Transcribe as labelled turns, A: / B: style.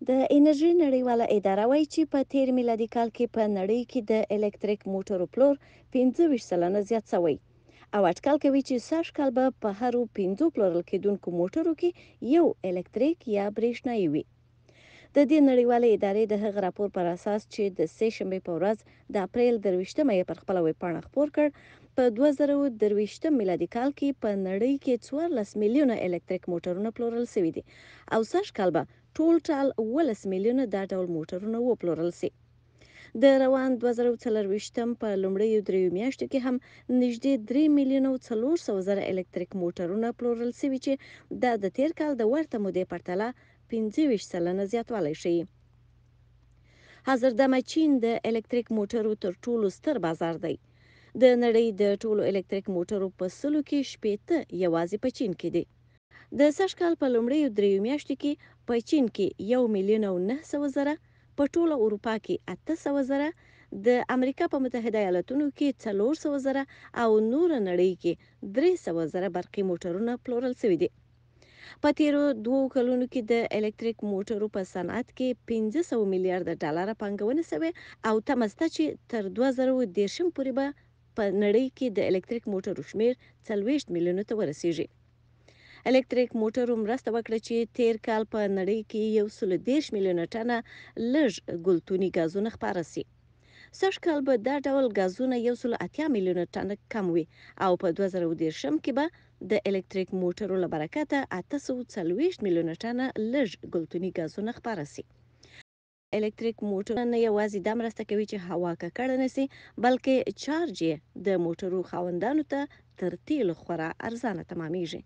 A: د انرژۍ نړیواله اداره وایي چې په تېر میلادي کال کې په نړۍ کې د الکتریک موټرو پلور 25% زیات شوی او اټکل کوي چې سږ کال به په هرو پنځو پلورل کېدونکو موټرو کې یو الکتریک یا برېښنايي وي. د دې نړیوالې ادارې د هغه راپور پر اساس چې د سې شنبې په ورځ د اپریل 23مه یې پر خپله ویبپاڼه خپور کړ، په 2023 میلادي کال کې په نړۍ کې 14 میلیونه الکتریک موټرونه پلورل شوي دي او سږ کال به ټولټال 17 میلیونه دا ډول موټرونه وپلورل شي. د روان 2024 په لومړیو دریو میاشتو کې هم نږدې درې میلیونه او 400 زره الکتریک موټرونه پلورل شوي چې دا د تېر کال د ورته مودې پرتله 25% زیاتوالی ښيي. حاضر دمه چین د الکتریک موټرو تر ټولو ستر بازار دی. د نړۍ د ټولو الکتریک موټرو په سلو کې 60 یوازې په چین کې دي. د سږ کال په لومړیو دریو میاشتو کې په چین کې یو میلیون او 900 زره، په ټوله اروپا کې 800 زره، د امریکا په متحده ایالتونو کې 400 زره او نوره نړۍ کې 300 زره برقي موټرونه پلورل شوي دي. په تېرو دوو کلونو کې د الکتریک موټرو په صنعت کې 500 میلیارده ډالره پانګونه شوې او تمه شته چې تر 2030 پورې به په نړۍ کې د الکتریک موټرو شمېر 40 میلیونو ته ورسېږي. الکتریک موټرو مرسته وکړه چې تېر کال په نړۍ کې 130 میلیونه ټنه لږ ګلتوني ګازونه خپاره شي. سږ کال به دا ډول ګازونه 180 میلیونه ټنه کم وي او په 2030 کې به د الکتریک موټرو له برکته 840 میلیونه ټنه لږ ګلتوني ګازونه خپاره شي. الکتریک موټر نه یوازې دا مرسته کوي چې هوا ککړه نه شي، بلکې چارج یې د موټرو خاوندانو ته تر تېلو خورا ارزانه تمامېږي.